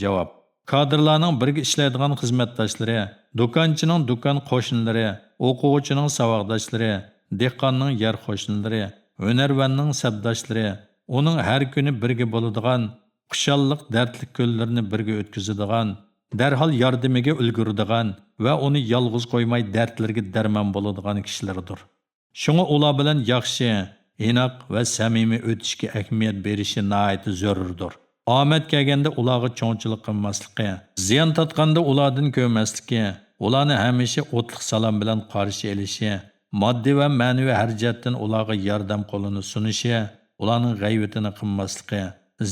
جاۋاب. كادىرلارنىڭ بىرگە ئىشلەيدىغان خىزمەتداشلىرى، دۇكانچىنىڭ دۇكان قوشنىلىرى، ئوقۇغۇچىنىڭ ساۋاقداشلىرى، دېھقاننىڭ يەر قوشنىلىرى، ھۈنەرۋەننىڭ سەپداشلىرى، ئۇنىڭ ھەر كۈنى بىرگە بولىدىغان، خۇشاللىق، دەردلىك كۈنلىرىنى بىرگە ئۆتكۈزىدىغان، دەرھال ياردىمىگە ئۈلگۈرىدىغان ۋە ئۇنى يالغۇز قويماي دەردلىرىگە دەرمان بولىدىغان كىشىلەردۇر. شۇڭا ئۇلار بىلەن ياخشى، ئىناق ۋە سەمىمىي ئۆتۈشكە ئەھمىيەت بېرىشى ناھايىتى زۆرۈردۇر. ئامەت كەلگەندە ئۇلارغا چوڭچىلىق قىلماسلىقى، زىيان تارتقاندا ئۇلاردىن كۆرمەسلىكى، ئۇلارنى ھەمىشە ئوتلۇق سالام بىلەن قارشى ئېلىشى، ماددىي ۋە مەنىۋى ھەر جەھەتتىن ئۇلارغا ياردەم قولىنى سۇنۇشى، ئۇلارنىڭ غەيۋىتىنى قىلماسلىقى،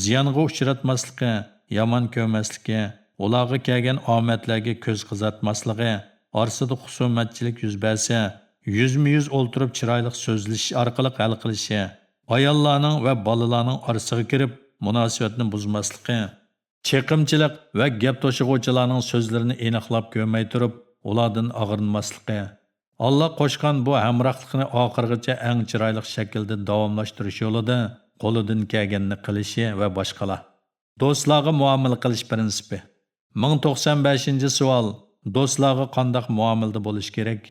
زىيانغا ئۇچراتماسلىقى، يامان كۆرمەسلىكى، ئۇلارغا كەلگەن ئامەتلەرگە كۆز قىزارتماسلىقى، ئارىسىدا خۇسۇمەتچىلىك يۈز بەرسە، يۈزمۇ يۈز ئولتۇرۇپ چىرايلىق سۆزلىشىش ئارقىلىق ھەل قىلىشى، ئاياللارنىڭ ۋە بالىلارنىڭ ئارىسىغا كىرىپ مۇناسىۋەتنى بۇزماسلىقى، چېقىمچىلىق ۋە گەپ توشۇغۇچىلارنىڭ سۆزلىرىنى ئېنىقلاپ كۆرمەي تۇرۇپ ئۇلاردىن ئاغرىنماسلىقى، ئاللا قوشقان بۇ ھەمراھلىقنى ئاخىرغىچە ئەڭ چىرايلىق شەكىلدە داۋاملاشتۇرۇش يولىدا قولىدىن كەلگەننى قىلىشى ۋە باشقىلار. دوستلارغا مۇئامىلە قىلىش پىرىنسىپى. مىڭ توقسان بەشىنچى سوئال، دوستلارغا قانداق مۇئامىلىدە بولۇش كېرەك؟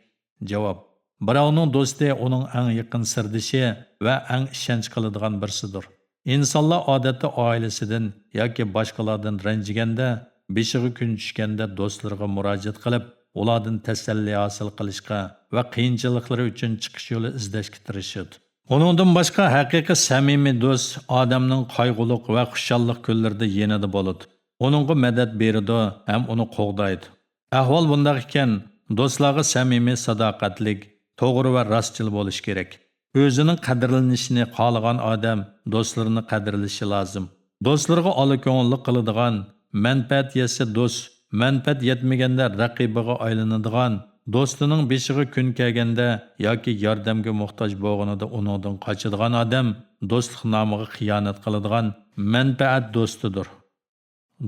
جاۋاب. بىراۋنىڭ دوستى ئۇنىڭ ئەڭ يېقىن سىردىشى ۋە ئەڭ ئىشەنچ قىلىدىغان بىرسىدۇر. ئىنسانلار ئادەتتە ئائىلىسىدىن ياكى باشقىلاردىن رەنجىگەندە، بېشىغا كۈن چۈشكەندە دوستلىرىغا مۇراجىئەت قىلىپ، ئۇلاردىن تەسەللى ھاسىل قىلىشقا ۋە قىيىنچىلىقلىرى ئۈچۈن چىقىش يولى ئىزدەشكە تىرىشىدۇ. ئۇنىڭدىن باشقا، ھەقىقىي سەمىمىي دوست ئادەمنىڭ قايغۇلۇق ۋە خۇشاللىق كۈنلىرىدە يېنىدا بولىدۇ، ئۇنىڭغا مەدەت بېرىدۇ ھەم ئۇنى قوغدايدۇ. ئەھۋال بۇنداق ئىكەن، دوستلارغا سەمىمىي، ساداقەتلىك، توغرا ۋە راستچىل بولۇش كېرەك. ئۆزىنىڭ قەدىرلىنىشىنى خالىغان ئادەم دوستلىرىنى قەدىرلىشى لازىم. دوستلىرىغا ئالا كۆڭۈللۈك قىلىدىغان، مەنپەئەت يەتسە دوست، مەنپەئەت يەتمىگەندە رەقىبىغا ئايلىنىدىغان، دوستىنىڭ بېشىغا كۈن كەلگەندە ياكى ياردەمگە موھتاج بولغىنىدا ئۇنىڭدىن قاچىدىغان ئادەم دوستلۇق نامىغا خىيانەت قىلىدىغان مەنپەئەت دوستىدۇر.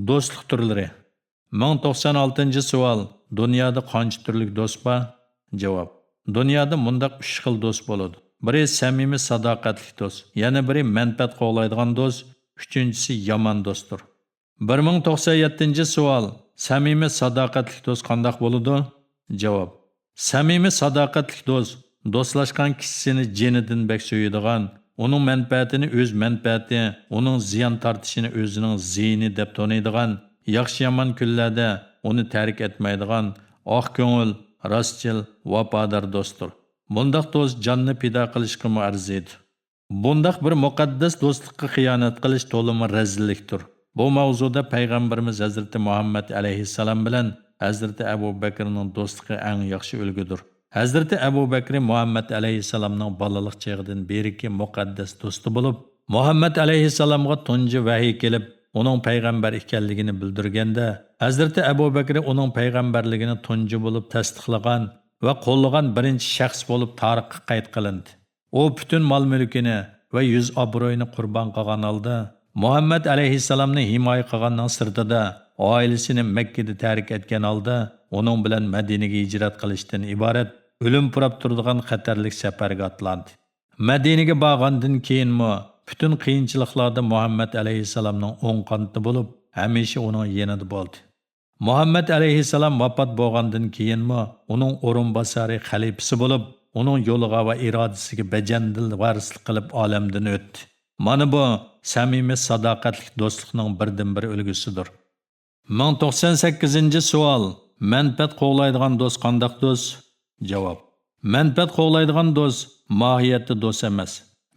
دوستلۇق تۈرلىرى. مىڭ توقسان ئالتىنچى سوئال، دۇنيادا قانچە تۈرلۈك دوست بار؟ جاۋاب. دۇنيادا مۇنداق ئۈچ خىل دوست بولىدۇ. بىرى سەمىمىي ساداقەتلىك دوست، يەنە بىرى مەنپەئەت قوغلايدىغان دوست، ئۈچىنچىسى يامان دوستتۇر. بىر مىڭ توقسان يەتتىنچى سوئال، سەمىمىي ساداقەتلىك دوست قانداق بولىدۇ؟ جاۋاب. سەمىمىي ساداقەتلىك دوست، دوستلاشقان كىشىسىنى جېنىدىن بەك سۆيىدىغان، ئۇنىڭ مەنپەئەتىنى ئۆز مەنپەئەتى، ئۇنىڭ زىيان تارتىشىنى ئۆزىنىڭ زىيىنى دەپ تونۇيدىغان، ياخشى-يامان كۈنلەردە ئۇنى تەرك ئەتمەيدىغان، ئاق كۆڭۈل، راستچىل، ۋاپادار دوستتۇر. بۇنداق دوست جاننى پىدا قىلىشقىمۇ ئەرزىيدۇ. بۇنداق بىر مۇقەددەس دوستلۇققا خىيانەت قىلىش تولىمۇ رەزىللىكتۇر. بۇ ماۋزۇدا پەيغەمبىرىمىز ھەزرىتى مۇھەممەد ئەلەيھىسسالام بىلەن ھەزرىتى ئەبۇ بەكرىنىڭ دوستلۇقى ئەڭ ياخشى ئۈلگىدۇر. ھەزرىتى ئەبۇ بەكرى مۇھەممەد ئەلەيھىسسالامنىڭ بالىلىق چېغىدىن بېرىكى مۇقەددەس دوستى بولۇپ، مۇھەممەد ئەلەيھىسسالامغا تۇنجى ۋەھىي كېلىپ، ئۇنىڭ پەيغەمبەر ئىكەنلىكىنى بىلدۈرگەندە، ھەزرىتى ئەبۇ بەكرى ئۇنىڭ پەيغەمبەرلىكىنى تۇنجى بولۇپ تەستىقلىغان ۋە قوللىغان بىرىنچى شەخس بولۇپ تارىخقا قەيت قىلىندى. ئۇ پۈتۈن مال-مۈلكىنى ۋە يۈز-ئابرۇيىنى قۇربان قىلغان ھالدا، مۇھەممەد ئەلەيھىسسالامنى ھىمايە قىلغاننىڭ سىرتىدا، ئائىلىسىنى مەككىدە تەرك ئەتكەن ھالدا، ئۇنىڭ بىلەن مەدىنىگە ھىجرەت قىلىشتىن ئىبارەت ئۆلۈم پۇراپ تۇرىدىغان خەتەرلىك سەپەرگە ئاتلاندى. مەدىنىگە بارغاندىن كېيىنمۇ پۈتۈن قىيىنچىلىقلاردا مۇھەممەد ئەلەيھىسسالامنىڭ ئوڭ قانىتى بولۇپ، ھەمىشە ئۇنىڭ يېنىدا بولدى. مۇھەممەد ئەلەيھىسسالام ۋاپات بولغاندىن كېيىنمۇ ئۇنىڭ ئورۇنباسارى، خەلىپىسى بولۇپ، ئۇنىڭ يولىغا ۋە ئىرادىسىگە بەجەندىل ۋارىسلىق قىلىپ ئالەمدىن ئۆتتى. مانا بۇ سەمىمىي، ساداقەتلىك دوستلۇقنىڭ بىردىنبىر ئۈلگىسىدۇر. مىڭ توقسان سەككىزىنچى سوئال: مەنپەئەت قوغلايدىغان دوست قانداق دوست؟ جاۋاب: مەنپەئەت قوغلايدىغان دوست ماھىيەتتە دوست ئەمەس،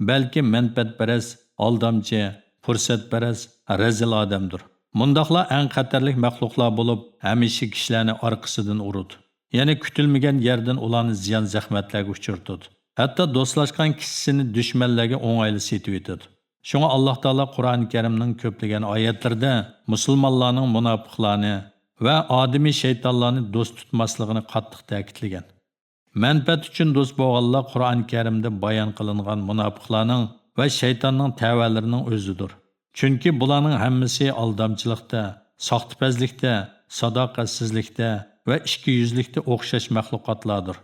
بەلكى مەنپەئەتپەرەس، ئالدامچى، پۇرسەتپەرەس، رەزىل ئادەمدۇر. مۇنداقلار ئەڭ خەتەرلىك مەخلۇقلار بولۇپ، ھەمىشە كىشىلەرنى ئارقىسىدىن ئۇرىدۇ. يەنى كۈتۈلمىگەن يەردىن ئۇلارنى زىيان-زەخمەتلەرگە ئۇچرىتىدۇ. ھەتتا دوستلاشقان كىشىسىنى دۈشمەنلەرگە ئوڭايلا سېتىۋېتىدۇ. شۇڭا ئاللاھ تائالا قۇرئان كەرىمنىڭ كۆپلىگەن ئايەتلىرىدە مۇسۇلمانلارنىڭ مۇناپىقلارنى ۋە ئادىمىي شەيتانلارنى دوست تۇتماسلىقىنى قاتتىق تەكىتلىگەن. مەنپەئەت ئۈچۈن دوست بولغانلار قۇرئان كەرىمدە بايان قىلىنغان مۇناپىقلارنىڭ ۋە شەيتاننىڭ تەۋەلىرىنىڭ ئۆزىدۇر. چۈنكى بۇلارنىڭ ھەممىسى ئالدامچىلىقتا، ساختىپەزلىكتە، ساداقەتسىزلىكتە ۋە ئىككىيۈزلۈكتە ئوخشاش مەخلۇقاتلاردۇر.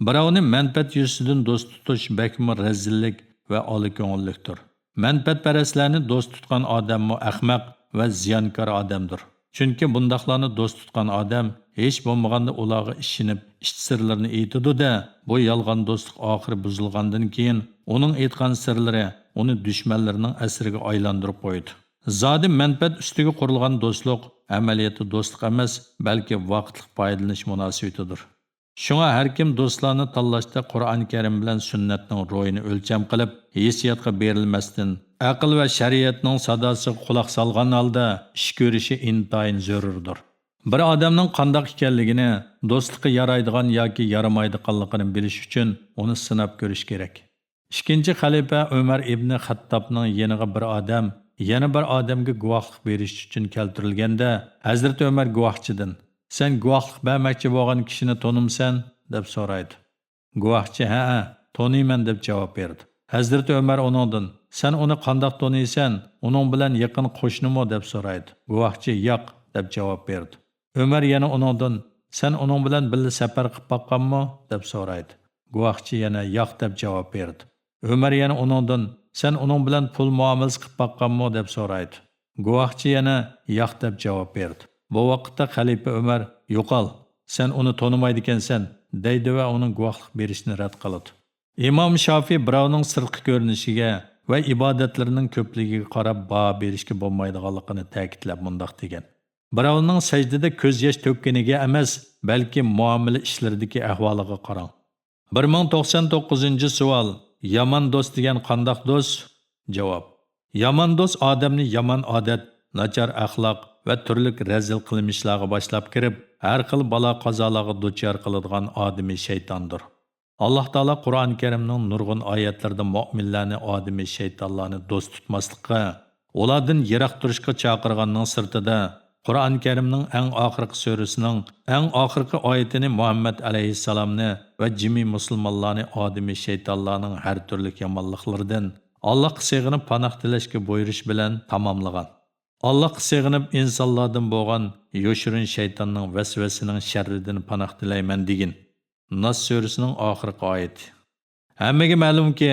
بىراۋنى مەنپەئەت يۈزىسىدىن دوست تۇتۇش بەكمۇ رەزىللىك ۋە ئالا كۆڭۈللۈكتۇر. مەنپەئەتپەرەسلەرنى دوست تۇتقان ئادەممۇ ئەخمەق ۋە زىيانكار ئادەمدۇر. چۈنكى بۇنداقلارنى دوست تۇتقان ئادەم ھېچ بولمىغاندا ئۇلارغا ئىشىنىپ، ئىچ سىرلىرىنى ئېيتىدۇ-دە، بۇ يالغان دوستلۇق ئاخىرى بۇزۇلغاندىن كېيىن ئۇنىڭ ئېيتقان سىرلىرى ئۇنى دۈشمەنلىرىنىڭ ئەسىرىگە ئايلاندۇرۇپ قويىدۇ. زادى مەنپەئەت ئۈستىگە قۇرۇلغان دوستلۇق ئەمەلىيەتتە دوستلۇق ئەمەس، بەلكى ۋاقىتلىق پايدىلىنىش مۇناسىۋىتىدۇر. شۇڭا ھەر كىم دوستلارنى تاللاشتا قۇرئان كەرىم بىلەن سۈننەتنىڭ روھىنى ئۆلچەم قىلىپ، ھېسسىياتقا بېرىلمەستىن، ئەقىل ۋە شەرىئەتنىڭ ساداسىغا قۇلاق سالغان ھالدا ئىش كۆرۈشى ئىنتايىن زۆرۈردۇر. بىر ئادەمنىڭ قانداق ئىكەنلىكىنى، دوستلۇققا يارايدىغان ياكى يارىمايدىغانلىقىنى بىلىش ئۈچۈن ئۇنى سىناپ كۆرۈش كېرەك. ئىككىنچى خەلىپە ئۆمەر ئىبنى خەتتابنىڭ يېنىغا بىر ئادەم يەنە بىر ئادەمگە گۇۋاھلىق بېرىش ئۈچۈن كەلتۈرۈلگەندە، ھەزرىتى ئۆمەر گۇۋاھچىدىن، «سەن گۇۋاھلىق بەرمەكچى بولغان كىشىنى تونۇمسەن؟» دەپ سورايدۇ. گۇۋاھچى، «ھەئە، تونۇيمەن» دەپ جاۋاب بېرىدۇ. ھەزرىتى ئۆمەر ئۇنىڭدىن، «سەن ئۇنى قانداق تونۇيسەن؟ ئۇنىڭ بىلەن يېقىن قوشنىمۇ؟» دەپ سورايدۇ. گۇۋاھچى، «ياق» دەپ جاۋاب بېرىدۇ. ئۆمەر يەنە ئۇنىڭدىن، «سەن ئۇنىڭ بىلەن بىللە سەپەر قىلىپ باققانمۇ؟» دەپ سورايدۇ. گۇۋاھچى يەنە، «ياق» دەپ جاۋاب بېرىدۇ. ئۆمەر يەنە ئۇنىڭدىن، «سەن ئۇنىڭ بىلەن پۇل مۇئامىلىسى قىلىپ باققانمۇ؟» دەپ سورايدۇ. گۇۋاھچى يەنە، «ياق» دەپ جاۋاب بېرىدۇ. بۇ ۋاقىتتا خەلىپە ئۆمەر، «يوقال، سەن ئۇنى تونۇمايدىكەنسەن» دەيدۇ ۋە ئۇنىڭ گۇۋاھلىق بېرىشىنى رەت قىلىدۇ. ئىمام شافىي بىراۋنىڭ سىرتقى كۆرۈنۈشىگە ۋە ئىبادەتلىرىنىڭ كۆپلۈكىگە قاراپ باھا بېرىشكە بولمايدىغانلىقىنى تەكىتلەپ مۇنداق دېگەن، بىراۋنىڭ سەجدىدە كۆز ياش تۆككىنىگە ئەمەس، بەلكى مۇئامىلە ئىشلىرىدىكى ئەھۋالىغا قاراڭ. بىر مىڭ توقسان توققۇزىنچى سوئال: يامان دوست دېگەن قانداق دوست؟ جاۋاب: يامان دوست ئادەمنى يامان ئادەت، ناچار ئەخلاق ۋە تۈرلۈك رەزىل قىلمىشلارغا باشلاپ كىرىپ، ھەر خىل بالا-قازالارغا دۇچار قىلىدىغان ئادىمىي شەيتاندۇر. ئاللاھ تائالا قۇرئان كەرىمنىڭ نۇرغۇن ئايەتلىرىدە مۆمىنلەرنى ئادىمىي شەيتانلارنى دوست تۇتماسلىققا، ئۇلاردىن يىراق تۇرۇشقا چاقىرغاننىڭ سىرتىدا، قۇرئان كەرىمنىڭ ئەڭ ئاخىرقى سۈرىسىنىڭ ئەڭ ئاخىرقى ئايىتىنى مۇھەممەد ئەلەيھىسسالامنى ۋە جىمى مۇسۇلمانلارنى ئادىمىي شەيتانلارنىڭ ھەر تۈرلۈك يامانلىقلىرىدىن ئاللاھقا سېغىنىپ پاناھ تىلەشكە بۇيرۇش بىلەن تاماملىغان. ئاللاھقا سېغىنىپ ئىنسانلاردىن بولغان يوشۇرۇن شەيتاننىڭ ۋەسۋەسىنىڭ شەررىدىن پاناھ تىلەيمەن دېگىن. ناس سۈرىسىنىڭ ئاخىرقى ئايىتى. ھەممىگە مەلۇمكى،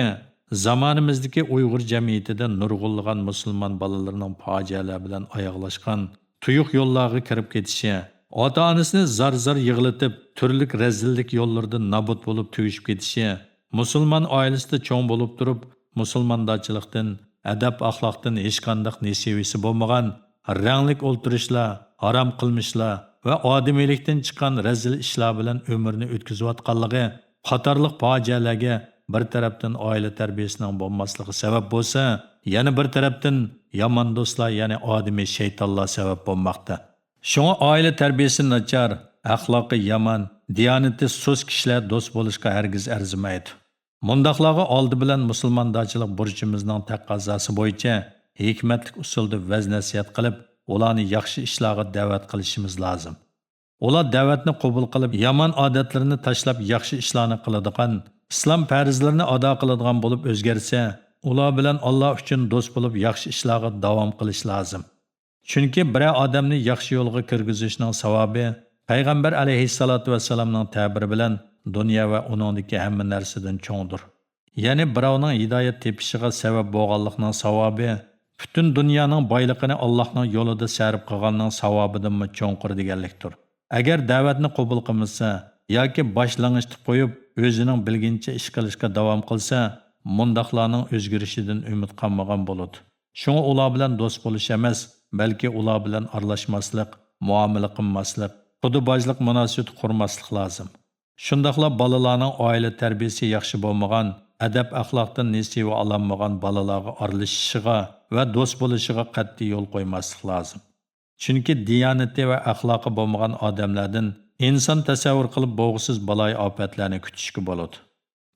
زامانىمىزدىكى ئۇيغۇر جەمئىيىتىدە نۇرغۇنلىغان مۇسۇلمان بالىلىرىنىڭ پاجىئەلەر بىلەن ئاياغلاشقان تۇيۇق يوللارغا كىرىپ كېتىشى، ئاتا-ئانىسىنى زار-زار يىغلىتىپ، تۈرلۈك رەزىللىك يوللىرىدا نابۇت بولۇپ تۈگىشىپ كېتىشى، مۇسۇلمان ئائىلىسىدە چوڭ بولۇپ تۇرۇپ، مۇسۇلماندارچىلىقتىن، ئەدەپ-ئەخلاقتىن ھېچقانداق نېسىۋىسى بولمىغان، رەڭلىك ئولتۇرۇشلار، ھارام قىلمىشلار ۋە ئادىمىيلىكتىن چىققان رەزىل ئىشلار بىلەن ئۆمرىنى ئۆتكۈزۈۋاتقانلىقى قاتارلىق پاجىئەلەرگە بىر تەرەپتىن ئائىلە تەربىيەسىنىڭ بولماسلىقى سەۋەب بولسا، يەنە بىر تەرەپتىن يامان دوستلار، يەنى ئادىمىي شەيتانلار سەۋەب بولماقتا. شۇڭا ئائىلە تەربىيەسى ناچار، ئەخلاقى يامان، دىيانىتى سۇس كىشىلەر دوست بولۇشقا ھەرگىز ئەرزىمەيدۇ. مۇنداقلارغا ئالدى بىلەن مۇسۇلماندارچىلىق بۇرچىمىزنىڭ تەقەززاسى بويىچە ھېكمەتلىك ئۇسۇلدا ۋەز-نەسىھەت قىلىپ، ئۇلارنى ياخشى ئىشلارغا دەۋەت قىلىشىمىز لازىم. ئۇلار دەۋەتنى قوبۇل قىلىپ، يامان ئادەتلىرىنى تاشلاپ، ياخشى ئىشلارنى قىلىدىغان، ئىسلام پەرزلىرىنى ئادا قىلىدىغان بولۇپ ئۆزگەرسە، ئۇلار بىلەن ئاللا ئۈچۈن دوست بولۇپ، ياخشى ئىشلارغا داۋام قىلىش لازىم. چۈنكى بىرەر ئادەمنى ياخشى يولغا كىرگۈزۈشنىڭ ساۋابى پەيغەمبەر ئەلەيھىسسالاتۇ ۋەسسالامنىڭ تەبىرى بىلەن دۇنيا ۋە ئۇنىڭدىكى ھەممە نەرسىدىن چوڭدۇر. يەنى بىراۋنىڭ ھىدايەت تېپىشىغا سەۋەب بولغانلىقنىڭ ساۋابى پۈتۈن دۇنيانىڭ بايلىقىنى ئاللاھنىڭ يولىدا سەرپ قىلغاننىڭ ساۋابىدىنمۇ چوڭقۇر دېگەنلىكتۇر. ئەگەر دەۋەتنى قوبۇل قىلمىسا، ياكى باش لىڭشىتىپ قويۇپ، ئۆزىنىڭ بىلگىنىچە ئىش قىلىشقا داۋام قىلسا، مۇنداقلارنىڭ ئۆزگىرىشىدىن ئۈمىد قالمىغان بولىدۇ. شۇڭا ئۇلار بىلەن دوست بولۇش ئەمەس، بەلكى ئۇلار بىلەن ئارىلاشماسلىق، مۇئامىلە قىلماسلىق، قۇدا-باجلىق مۇناسىۋىتى قۇرماسلىق لازىم. شۇنداقلا بالىلارنىڭ ئائىلە تەربىيەسى ياخشى بولمىغان، ئەدەپ-ئەخلاقتىن نېسىۋە ئالالمىغان بالىلارغا ئارىلىشىشىغا ۋە دوست بولۇشىغا قەتئىي يول قويماسلىق لازىم. چۈنكى دىيانىتى ۋە ئەخلاقى بولمىغان ئادەملەردىن ئىنسان تەسەۋۋۇر قىلىپ بولغۇسىز بالايىئاپەتلەرنى كۈتۈشكە بولىدۇ.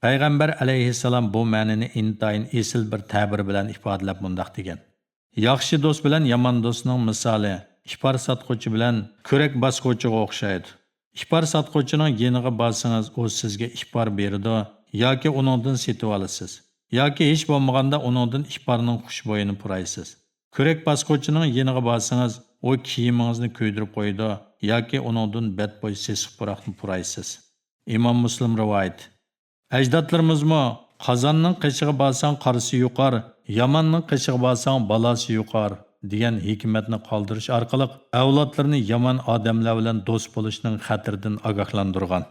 پەيغەمبەر ئەلەيھىسسالام بۇ مەنىنى ئىنتايىن ئېسىل بىر تەبىر بىلەن ئىپادىلەپ مۇنداق دېگەن: ياخشى دوست بىلەن يامان دوستنىڭ مىسالى ئىپار ساتقۇچى بىلەن كۈرەك باسقۇچىغا ئوخشايدۇ. ئىپار ساتقۇچىنىڭ يېنىغا بارسىڭىز، ئۇ سىزگە ئىپار بېرىدۇ ياكى ئۇنىڭدىن سېتىۋالىسىز. ياكى ھېچ بولمىغاندا ئۇنىڭدىن ئىپارنىڭ خۇشبۇيىنى پۇرايسىز. كۈرەك باسقۇچىنىڭ يېنىغا بارسىڭىز، ئۇ كىيىمىڭىزنى كۆيدۈرۈپ قويىدۇ ياكى ئۇنىڭدىن بەتبۇي سېسىق پۇراقنى پۇرايسىز. ئىمام مۇسلىم رىۋايىتى. ئەجدادلىرىمىزمۇ «قازاننىڭ قېشىغا بارساڭ قارىسى يۇقار، ياماننىڭ قېشىغا بارساڭ بالاسى يۇقار» دېگەن ھېكمەتنى قالدۇرۇش ئارقىلىق ئەۋلادلىرىنى يامان ئادەملەر بىلەن دوست بولۇشنىڭ خەتىرىدىن ئاگاھلاندۇرغان.